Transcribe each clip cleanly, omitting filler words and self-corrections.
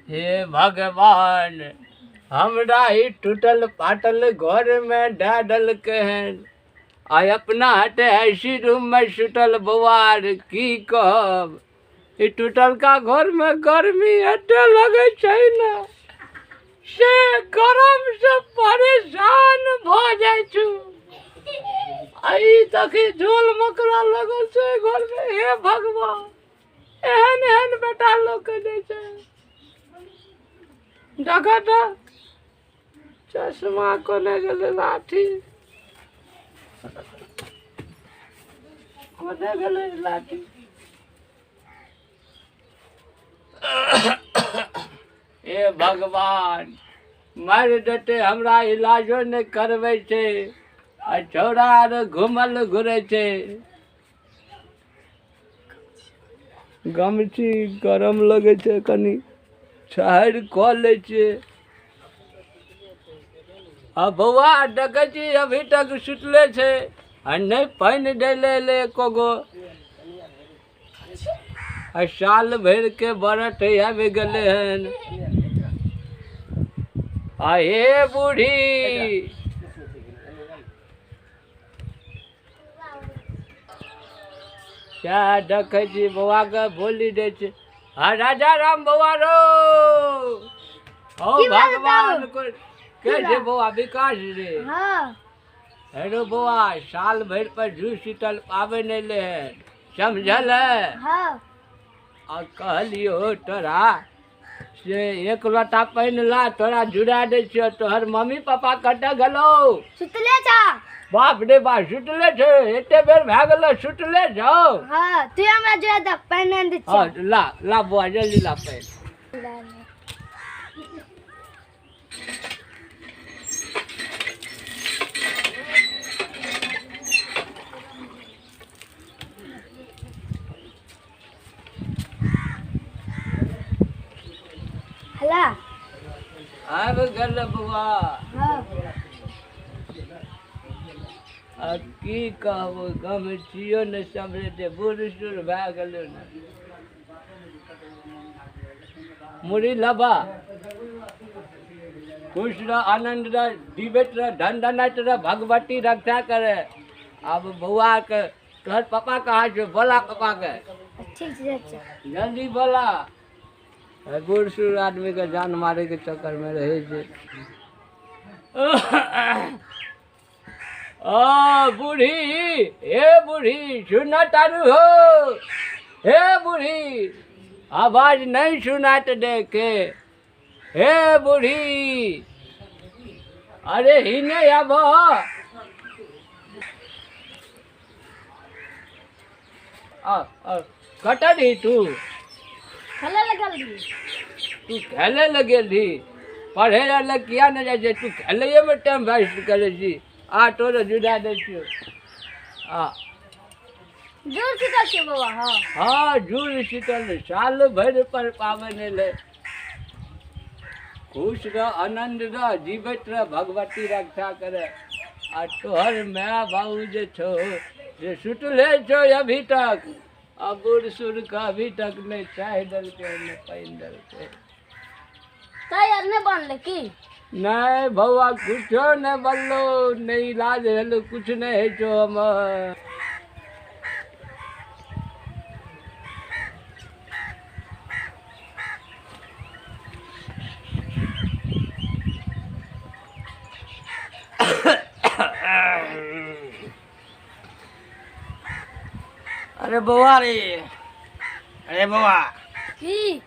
हे भगवान, हमरा ई टूटल फाटल घरमे दए देलकै हन आ अपना हटे ऐसी रूममे सुतल। बौआ आर, की कहब, ई टूटलका घरमे गर्मी एते लगै छै ने से गरमसँ परेशान भऽ जाइ छु। आ ई देखी, झोल मकड़ा लगल छै घरमे। हे भगवान, एहन एहन बेटा लोकके दै छै। देखऽ तऽ, चश्मा कोने गेलै? लाठी कोने गेलै? लाठी। हे भगवान, मारि देतै हमरा, इलाजो नहि करबै छै आ छौड़ा आर घुमल घुरै छै। गमछी गरम लगै छै, कनि छहरि कऽ लै छियै। आ बौआ, देखै छी अभी तक सुतले छै आ नहि पानि दै लए एलै एको गो। आ साल भरिके व्रत आबि गेलै हन। आ हे बूढ़ी, सएह देखै छी। बौआके बोली दै छै। आ राजा राम बौआ रो, हौ। की भेल? भगवान को के छै बौआ? विकास रे? हाँ। हेरो बौआ, साल भरि पर जुड़ शीतल पाबनि अयलै हन, समझल है? हाँ। आ कहलियौ तोरा से एक लोटा पानि ला, तोरा जुड़ा दै छियौ। तोहर मम्मी पापा कतऽ गेलौ? सुतले छा। बाप रे बाप, सुतले छै? एते बेर भए गेलै, सुतले छौ? हाँ, तू हमरा जुड़ा दे, पानि आनि दै हँ छियौ। ला ला बौआ, जल्दी ला पानि। ला, ला। हला। आबि गेल बौआ? हाँ। आ की कहबो, गमछियो नहि सम्हरेतै, बूढ़ सूढ़ भए गेलै ने। मुड़ी लबा, खुश रह, आनन्द रह, जीवैत रह, धन धनाइत रह, भगवती रक्षा करे। आब बौआके, तोहर पापा कहाँ छौ? बोला पापाके। ठीक छै, जाइ छियै। जल्दी बोला। बूढ़ सूढ़ आदमीके जान मारैके चक्करमे रहै छै। ओ बूढ़ी, हे बूढ़ी, सुन तारू हो। हे बूढ़ी, आवाज नहीं सुनात देखे। हे बूढ़ी, अरे ही नहीं आब। आ आ, कतऽ रही तू? खेले लगल रही। तू खेले लए गेल रही? पढ़े लए किया नहि जाइ छै तू? खेलैएमे टाइम वेस्ट करै छी। आ, तोरे जुड़ा दै छियौ, आ। जुड़ शीतल छै बौआ? हाँ। हँ, जुड़ शीतल। साल भरि पर पाबनि एलै। खुश रह, आनन्द रह, जीवैत रह, भगवती रक्षा करे। आ तोहर माय बाबू जे छौ से सुतले छौ अभी तक। आ बूढ़ सूढ़के अभी तक नहि चाय देलकै, नहि पानि देलकै। चाय आर नहि बनलै की? नहि बौआ, कुछो नहि बनलो, नहि इलाज भेलो, कुछ नहि होइ छौ हमर। अरे बौआ रे, अरे बौआ। की?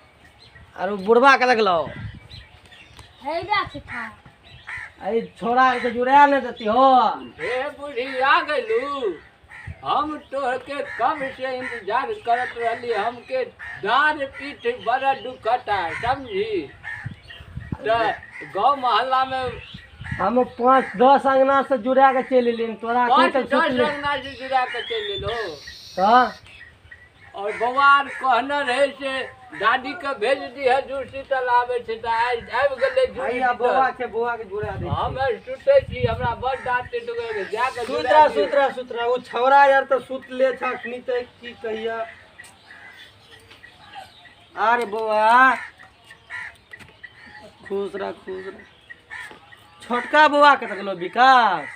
अरे बुढ़वा के लगलो। हैबा छै था। अरे छोड़ा के जुड़ा नहीं देती हो। हे बूढ़ी, आ गेलू? हम तोहके कब से इंतजार करत रहली। हमके डाँड़ पीठ बड़ा दुखता, समझी? तऽ गाँव मोहल्ला में हम 5-10 अंगना से जुड़ा के चलि एलियन तोरा। पाँच एखन तक दस सुतले। अंगना से जुड़ा के चलि एलो? तऽ। और बौआ आर कहने रहे से दादी के भेज दी है, जुड़ शीतल आबै छै, तऽ आइ आबि गेलै जुड़ भैया शीतल। बौआ छै, बौआ के जुड़ा दे। हम सुतै छी, हमरा बड़ डाँट जाके। सुत रह, सुत रह, सुत रह। ओ छौड़ा यार तऽ सुतले छ अखनी तक, की कहिया। अरे बौआ खुश रह खुश रह। छोटका बौआ कतऽ गेलो विकास?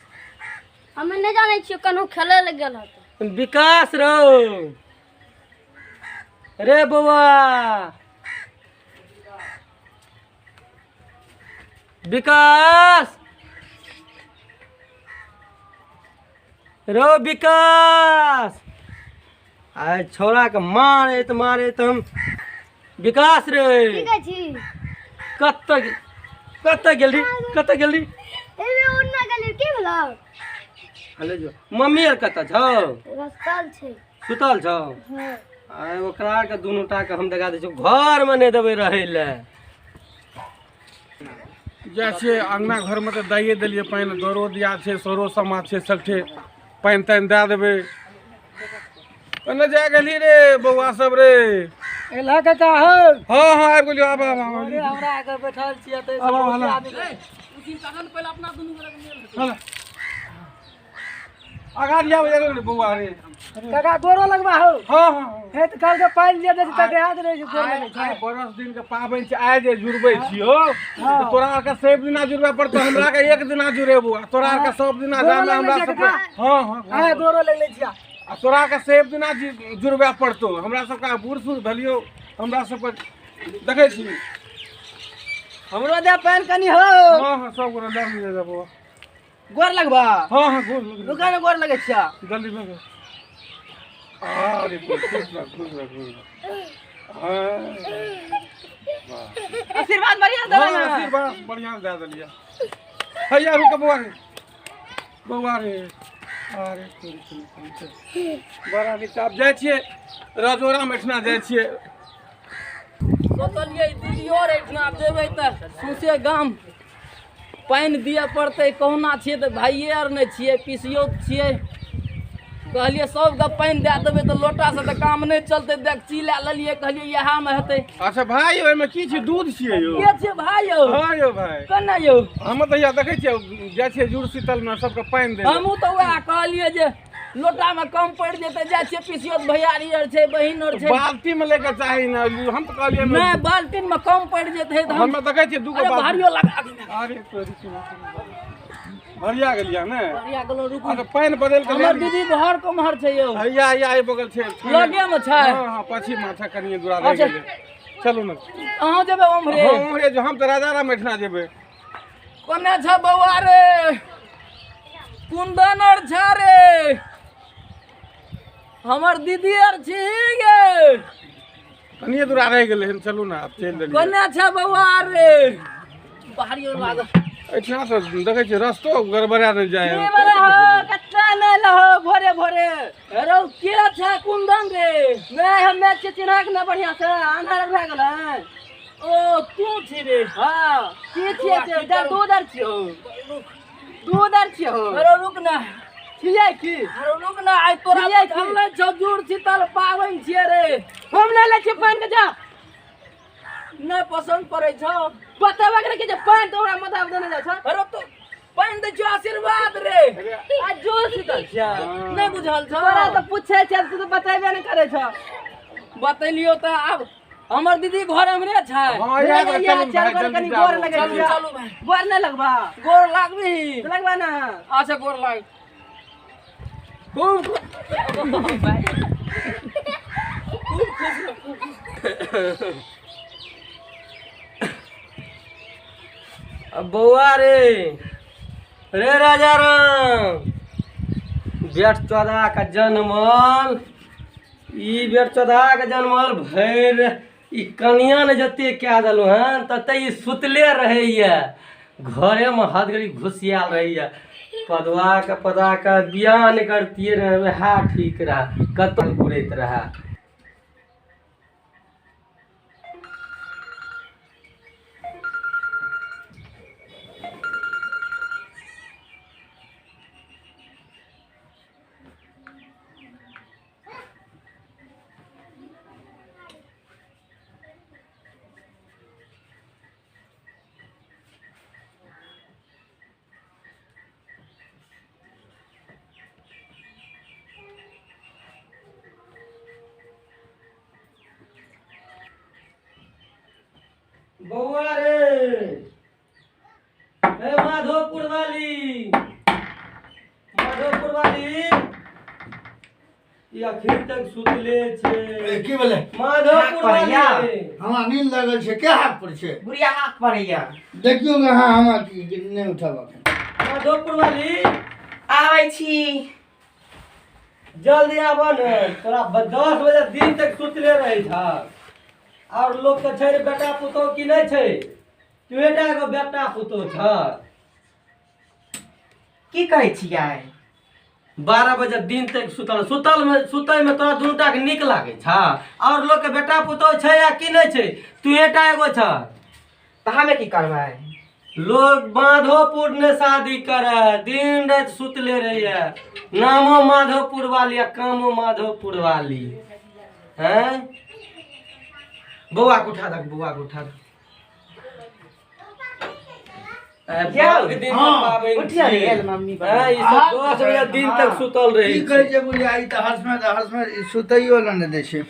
हमे नहि जानै छियै, कन्हू खेलै लए गेल होतै। विकास रौ रे बौआ, विकास रौ विकास। आइ छौड़ा के मारैत मारैत हम विकास रे। की कहै छी? कतऽ कतऽ गेली, कतऽ गेली? एमे ओन्ना गेली, की भेलौ? हेलो जो, मम्मी आर कतऽ छौ? सुतल छै। सुतल छौ? हँ। आइ ओकरा के दुनू टा के हम देखा दै छियौ, घरमे नहि देबै रहै लए। जाइ छियै अङ्गना घरमे तऽ दैए देलियै पानि, दरो दिया छै, सरो समा छै, सगठे पानि तानि दए देबै। ओन्ने जा गेली रे बौआ सब रे। एलह काका हौ? हँ हँ आबि गेलियौ, आब आब आब। अरे हमरा आगे बैठल छियै तऽ आब आब हला। आगाँ दिया रे बौआ रे। काका गोरो लगबा हौ? हँ हँ। हे तऽ काल्हि के पानि जे दै छै तकर याद रहै छै, गोर लगै छै। आइ बरस दिन के पाबनि छै, आइ जे जुड़बै छियौ तऽ तोरा आरके सब दिना जुड़बै पड़तौ, हमरा के एक दिना जुड़ेबो आ तोरा आरके सब दिना जामे हमरा सबके। हँ हँ आइ गोरो लगलै छियै। आ तोरा के सब दिना जुड़बै पड़तौ, हमरा सबके बूढ़ सूढ़ भेलियौ, हमरा सबके देखै छी। हमरो दे पानि कनि हौ। हँ हँ सब गोरा लए लिअ बौआ। गोर लगबा? हँ हँ गोर लगबा। रुका ने, गोर लगै छियै। जल्दी भऽ गेल। अरे खुश रह खुश रह खुश रह। हाँ आशीर्वाद बढ़िया देबै ना? आशीर्वाद बढ़िया दए देलियै। हैया रुक बौआ रे, बौआ रे। अरे बड़ा नीक। आब जाइ छियै रजौड़ामे एहिठिना जाइ छियै। सोचलियै दीदियो आर एहिठिना जेबै तऽ सौंसे गाम पानि दिअ पड़तै। कहुना छियै तऽ भाइये आर नहि छियै, पिसियो छियै। कहलियै सबके पानि दए देबै तऽ लोटासँ तऽ काम नहि चलतै, डेकची लए लेलियै, कहलियै इएहमे हेतै। अच्छा भाइ, ओहिमे की छै? दूध छियै यौ? के छियै भाइ यौ? हँ यौ भाइ। केना यौ? हम तऽ हैया देखै छियै जाइ छियै जुड़ शीतलमे सबके पानि दै। हमहूँ तऽ वएह कहलियै जे लोटामे कम पड़ि जेतै, जाइ छियै पिसियोत भैयारी आर छै, बहिन आर छै। बाल्टीमे लैके चाही ने, हम तऽ कहलियै नहि बाल्टीनमे कम पड़ि जेतै तऽ हम देखै छियै दूगो अरे भारियो लगा। अरे तोरी भरिया गेलियै ने? भरिया गेलौ। रुकू। अच्छा पानि बदलि के हमर दीदी घर कोम्हर छै यौ? हैया हैया एहि बगल छै, लगेमे छै। हँ हँ पछीमे छै, कनिये दूरा रहि गेलै। चलू ने। अहाँ जेबै ओम्हरे? हँ ओम्हरे। हम तऽ राजा राम एहिठिना जेबै। कोने छै बौआ रे? कुन्दन आर छै रे? हमर दीदी आर छी गे? कनिये दूरा रहि गेलै हन, चलू ने आब चलि देलियै। कोने छै बौआ रे? बाहरियो लागल एहिठिना से देखै छियै रस्तो गड़बड़ा नहि जाइ। कत्ता नहि लहो भोरे भोरे। अरे के छै कुन्दन रे? नहि हमे छियै, चिन्हक नहि बढ़िआँ से, अन्हार भए गेलै। ओ तू छी रे? हँ की छियै से? दूध आर छियौ, दूध आर छियौ। अरे रुक ना। छियै की? अरे रुक ना, आइ तोरा बुझल नहि छौ जुड़ शीतल पाबनि छियै रे। हम नहि लै छियै पानि के, जा। नहि पसन्द पड़ै छौ? बतेबे के जे पानि तोरा माथा पर देने जाइ छौ। अरे तो पानि दै छियौ आशीर्वाद रे। आ जुड़ शीतल छियै? नहि बुझल छौ? तोरा तऽ पूछै छियै तू तऽ बतेबे नहि करै छौ। बतेलियौ तऽ आब हमर दीदी घर हमरे छै। कनि गोर लगै चलू चलू भाइ। गोर नहि लगबा? गोर लागबी? लगबा ना। अच्छा गोर लाग। खूब खूब खुश। अब बौआ रे रे राजा राम, बेट चौदह के जनमल, ई बेट चौदह के जनमल भरि ई कनिया ने जते कए देलहुँ हन तते ई सुतले रहैए, घरेमे हदगड़ी घुसियाल रहैए। पदवा के पदा के बियाह नहि करतियै रहे वएह ठीक रहए, कतौ घुरैत रहए। बौआ रे, ए माधोपुर वाली, माधोपुर वाली, ई अखन तक सुतले छै। की भेलै? माधोपुर वाली, हमरा नींद लागल छै, के हाथ पर छै? बुढ़िया हाथ पड़ैया। देखियौ ने, अहाँ हमरा नहि उठाब एखन। माधोपुर वाली आबै छी, जल्दी आबऽ ने, तोरा 10 बजे दिन तक सुतले रहै छ। और लोक के छै रे बेटा पुतोह की नहि छै? तू टा एगो बेटा पुतोह छ। की कहै छियै? 12 बजे दिन तक सुतल सुतल में सुतै में तोरा दुनू टा के नीक लागै छ। और लोक के बेटा पुतोह छै या की नहि छै? तू टा एगो छ। तऽ हमे की करबै? लोग माधोपुर ने शादी करे, दिन राति सुतले रहिए, नामो माधोपुर वाली आ कामो माधोपुर वाली। हैं बौआ के उठा दक, बौआ के उठा दक। उठिया रे, आयल मम्मी। हैं, ई सब 10 बजे दिन तक सुतल रही। की कहै छै बुढ़िया, ई तऽ हर्षमे तऽ हर्षमे सुतैयो लए नहि दै छै।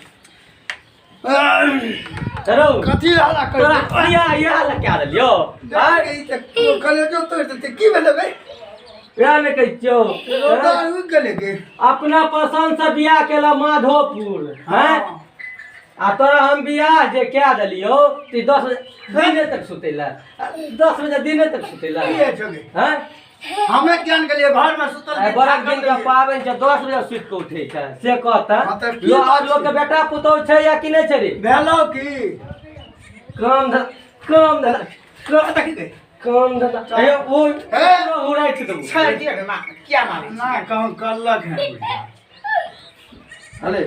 चलो कथी हल्ला करै तोरा इहा इहा लए कए देलियौ? छै? ई तऽ कलेजो तोड़ि देतै। की भेलै बे? वएह ने कहै छियौ, रौदा उगि गेलै की? अपना पसंद से बियाह केला माधोपुर हैं, आ तोरा हम बियाह जे कए देलियौ तऽ 10 बजे दिने तक सुतैला, 10 बजे दिने तक सुतैला। की होइ छौ गे? हैं हमे ज्ञान गेलियै घरमे सुतल आइ बड़ा दिन के पाबनि छै, 10 बजे सुति कऽ उठै छै से कहता। हाँ, तऽ की लोक बात लोक के छै? बेटा पुतोह छै या कि नहि छै रे? भेलौ की? काम धंधा, काम धंधा, कहाँ देखी गे? काम धंधा हे ओ हे! उड़ाइ छै तऽ छोड़ि दियौ ने माँ, किया मारै छी? ना कहूँ करलक है बुढ़िया। अरे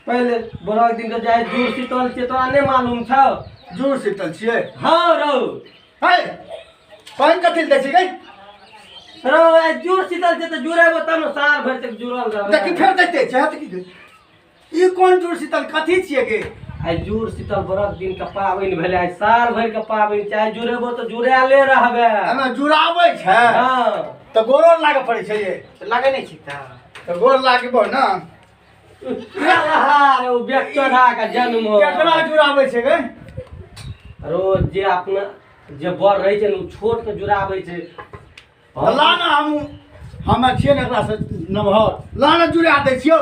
पहिले बड़ा दिन के जाय जुड़ शीतल छै, तोरा नहि मालूम छौ? जुड़ शीतल छियै? हाँ रौ। है पानि कथी लए दै छी गे? रौ आइ जुड़ शीतल छै तऽ जुड़ेबो तब ने साल भरि तक जुड़ल रहबै। देखी फेर दैते छै। हत की गे? ई कोन जुड़ शीतल कथी छियै गे? आइ जुड़ शीतल बरख दिन के पाबनि भेलै, आइ साल भरि के पाबनि छै, आइ जुड़ेबो तऽ जुड़ायले रहबै। एमे जुड़ाबै छै? हाँ। तऽ गोरो लागऽ पड़ै छै ये? तऽ लगै नहि छै तऽ? तऽ गोर लागबो ने। अरे ओ बेचोरा के जन्म केकरा जुड़ाबै छै गे? रोज जे अपना जे बर रहै छै ने, ओ छोट के जुड़ाबै छै। तऽ ला ने, हमे छियै ने एकरा से नमहर, ला ने जुड़ा दै छियौ।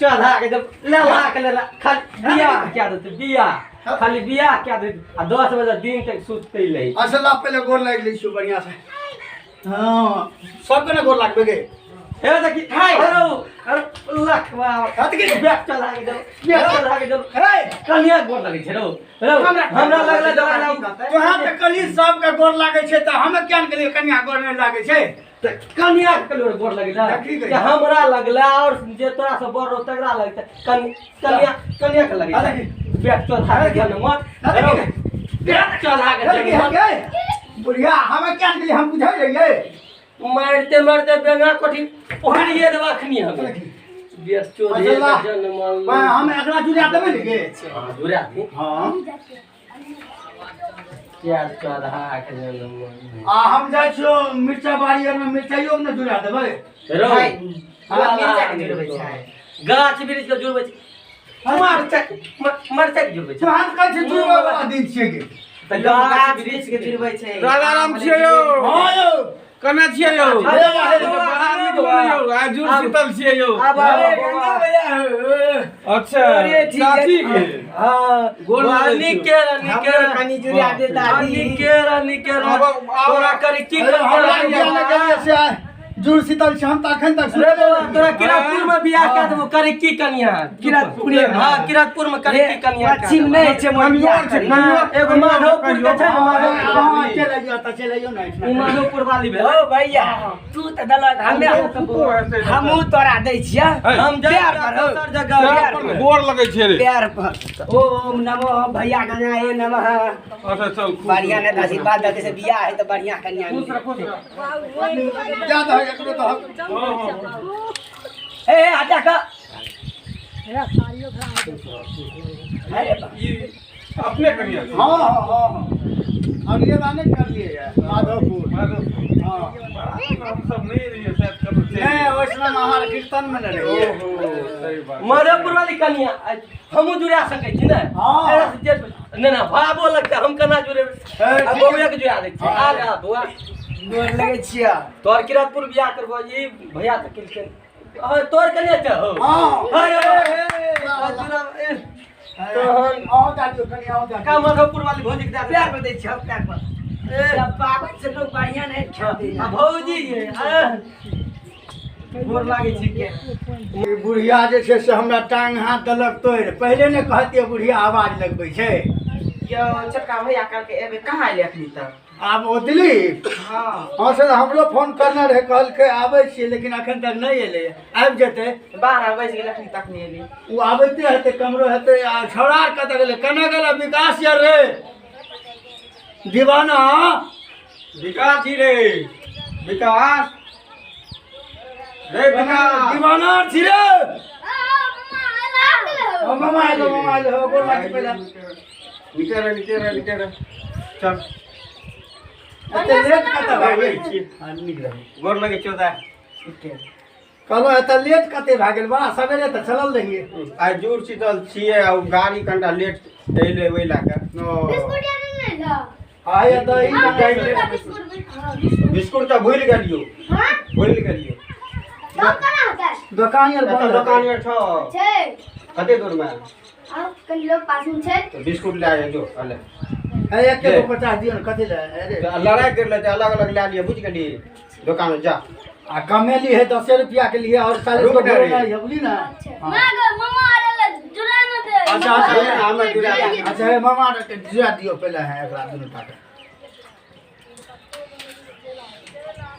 चढ़ा के जब ले ला के ले ला, खाली बियाह क्या देतै, बियाह खाली बियाह क्या देतै, आ 10 बजे दिन तक सुतते रही। अच्छा ला, पहिले गोर लागि लै छियौ बढ़िआँ से। हँ, सबके ने गोर लागबै गे। हे देखी, हाय। अरे अरे लखवा हट गे। बैग चला के चलो, बैग चला के चलो। हे कनिया गोर लगै छै रौ, रौ हमरा लगलै दवाई तोहाँ तऽ कहली सबके गोर लागै छै, तऽ हमे किया ने गेलियै कनिया गोर नहि लागै छै? तऽ कनिया के कहलियै गोर लगै देखी छै गई। जे हमरा लगलै और जे तोरा से बड़ रहो तकरा लगतै, कनिया कनिया के लगै छै। बैग चला के चलो मत रौ, बैग चला के देखी चलो मत। गे बुढ़िया, हमे किया ने गेलियै, हम बुझै रहियै। मारते मारते बेंगा कोठी ओहरिए देबा अखनी हमे। बेर चोरी अच्छा ला। जन्म हम एकरा जुड़ा देबै ने गे? हाँ, जुड़ा दी। हाँ। चार चौदह के जन्म। आ हम जाइ छियौ मिरचाइ बाड़ी आरमे, मिरचाइयो के ने जुड़ा देबै। रौ हाय, मिरचाइ के जुड़बै छै? गाछ वृक्ष के जुड़बै छै, मरचाइ मरचाइ के जुड़बै छै। तोहर कहै छै जुड़बै वाला दिन छियै गे। तऽ गाछ गाछ वृक्ष के जुड़बै छै। राजा राम छियै यौ। हाँ यौ। कना छियै यौ? अरे वाह, रे बड़ा नीक लगै यौ, आइ जुड़ शीतल छियै यौ। आब आब। अच्छा चाची के हाँ गोर लागै छियौ। निके रह, निके रह। कनि जुड़ा दे दादी। निके रह, निके रह। आब- तोरा करी की अरे हमरा करी किया ने गेलियै से आइ जुड़ शीतल छै, हम तऽ अखन तक रे सुतले बौआ, रहियै। तोरा किरातपुर में बियाह कए देबो, करी की कनिया किरातपुरे में? हाँ, किरातपुर में करी की कनिया कए पश्चिम देबो। नहि छै मोर बियाह कनियो छै, करी। ना, एगो माधोपुर के छै ने, माधोपुर हाँ, वाली। चलि अइयौ तऽ चलि अइयौ ने उ एहिठिना। माधोपुर वाली भेल। ओ भैया, तू तऽ देलक, हमे हमहूँ तोरा दै छियै। हम जाइ प्यार छियै पर हौ। दोसर जगह। पैर पर गोर लगै छियै रे। पैर पर। ओम नमो भैया गंगाए नमः। अच्छा चल, खुश बढ़िया ने रह। आशीर्वाद देते से बियाह है तऽ बढ़िया कन्या खुश मिले। रह, खुश रह। जा दहक एकरो दहक। ए हटा कऽ। अरे बा। ई अपने कनिया छै। हाँ हाँ हाँ हाँ। और ये बात नहीं कर लिए माधोपुर। हाँ हम सब नहीं रहिए शायद कतौ चलि नहीं ओइसना अहाँ कीर्तन में नहीं रहिए। ओहो सही बात। माधोपुर वाली कनिया हमहूँ जुड़ा सकै छी ने? हाँ। नहीं ना भाबो लगतै हम केना जुड़ेबै? आ बौआ के जुड़ा दै छियै। आ रे बौआ गोर लगै छियै। तोहर किरतपुर बियाह करबो ई भैया तऽ केलखिन। हाँ तोहर कनिया छै हो। हाँ। अरे तहन अहूँ दए दियौ कनि अहूँ दए का माधोपुर वाली भौजी के दए पैर पर दै छियै पैर पर। जब बाबा से लोग बढ़िया नहीं खेलते। आ भौजी ये गोर लागै छी के ई बुढ़िया जे छै से हमरा टांग हाथ देलक तोड़ि। पहिले ने कहतियै बुढ़िया आवाज लगबै छै। यो छोटका भैया कहलकै एबै कहाँ एलै अखनी तक? आब ओ दिलीप हाँ हाँ सर हमरो फोन करने रहै कहलकै आबै छियै लेकिन अखन तक नहि एलै। आबि जेतै 12 बजि गेल अखनी तक नहि एलै। ओ आबैते हेतै कमरो हेतै। आ छौड़ा आर कतऽ गेलै केना गेलै विकास यार रे दीवाना विकास जी रे विकास रे विकास दीवाना छी रे। मामा आइलो मामा आइलो गोर लागै पहिले। निके रे निके रे निके रे चल एते लेट कतऽ भए गेल? हाँ नीक रहै। गोर लगै छियौ दाइ। कहलहुँ एते लेट कते भए गेल? बड़ा सवेरे तऽ चलल रहियै। आइ जुड़ शीतल छियै आ ओ गाड़ी कनिटा लेट एलै ओहि लए कऽ। आइ दही बिस्कुट तऽ भूलि गेलियौ भूलि गेलियौ। दोकान आर बंद दोकान आर छौ कते दूरमे? कनि लोग पास में छै। बिस्कुट लए जो अले एक के 50 दियौ ने कथी ले? अरे लड़ाइ कर लेतै अलग अलग लए लिअ बुझि गेली दोकान जा। आ कमेली है 10 रुपया के लिए और 40 को है बुझली ना। मामा जुड़ा न दे। अच्छा अच्छा हमरा जुड़ा। अच्छा हे मामा के जुड़ा दियौ पहिले है एकरा दुनू टा के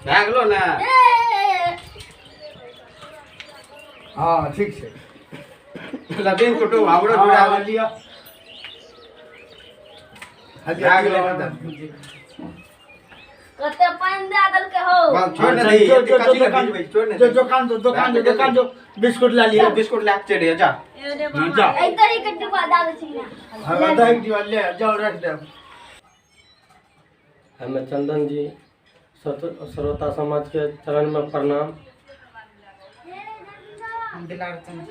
भए गेलो ने। हाँ ठीक छै। लदिन कुटुम हमरो जुड़ा लिअ। कते पानि दए देलकै हौ। छोड़ ने दही जो दोकान जो दोकान जो दोकान जो बिस्कुट ला लिअ। बिस्कुट लए के चलि जा। जा एहि दही के डिब्बा दए दै छी ने। हां दही के डिब्बा ले जाओ रख देब। हमें चंदन जी श्रोता समाज के चरण में प्रणाम। हम दिलार चंद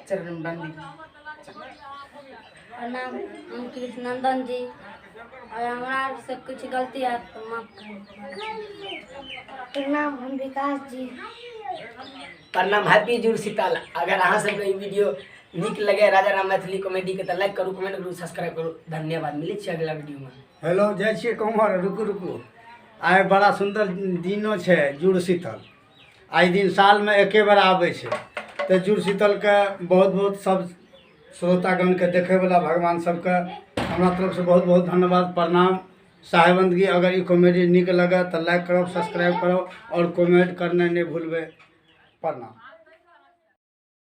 चरण बंदी प्रणाम। हम कृष्णनंदन जी और हमरा से कुछ गलती है तो माफ करू। प्रणाम हम विकास जी। प्रणाम हैप्पी जुड़ शीतल। अगर अहाँ सबके ई वीडियो नीक लगे राजा राम मैथिली कॉमेडी के तो लाइक करू कमेंट करू सब्सक्राइब करू। धन्यवाद। मिलै छी अगला वीडियो में। हेलो जय छियै कुमार। रुकू रुकू आइ बड़ा सुन्दर दिनो छै जुड़ शीतल। आइ दिन सालमे एके बेर आबै छै तऽ जुड़ शीतलके बहुत बहुत सब श्रोतागणके देखैवला भगवान सबके हमरा तरफसँ बहुत बहुत धन्यवाद प्रणाम साहेबंदगी। अगर ई कॉमेडी नीक लगे तऽ लाइक करब सब्सक्राइब करब और कमेंट करना नहीं भूलबै। प्रणाम।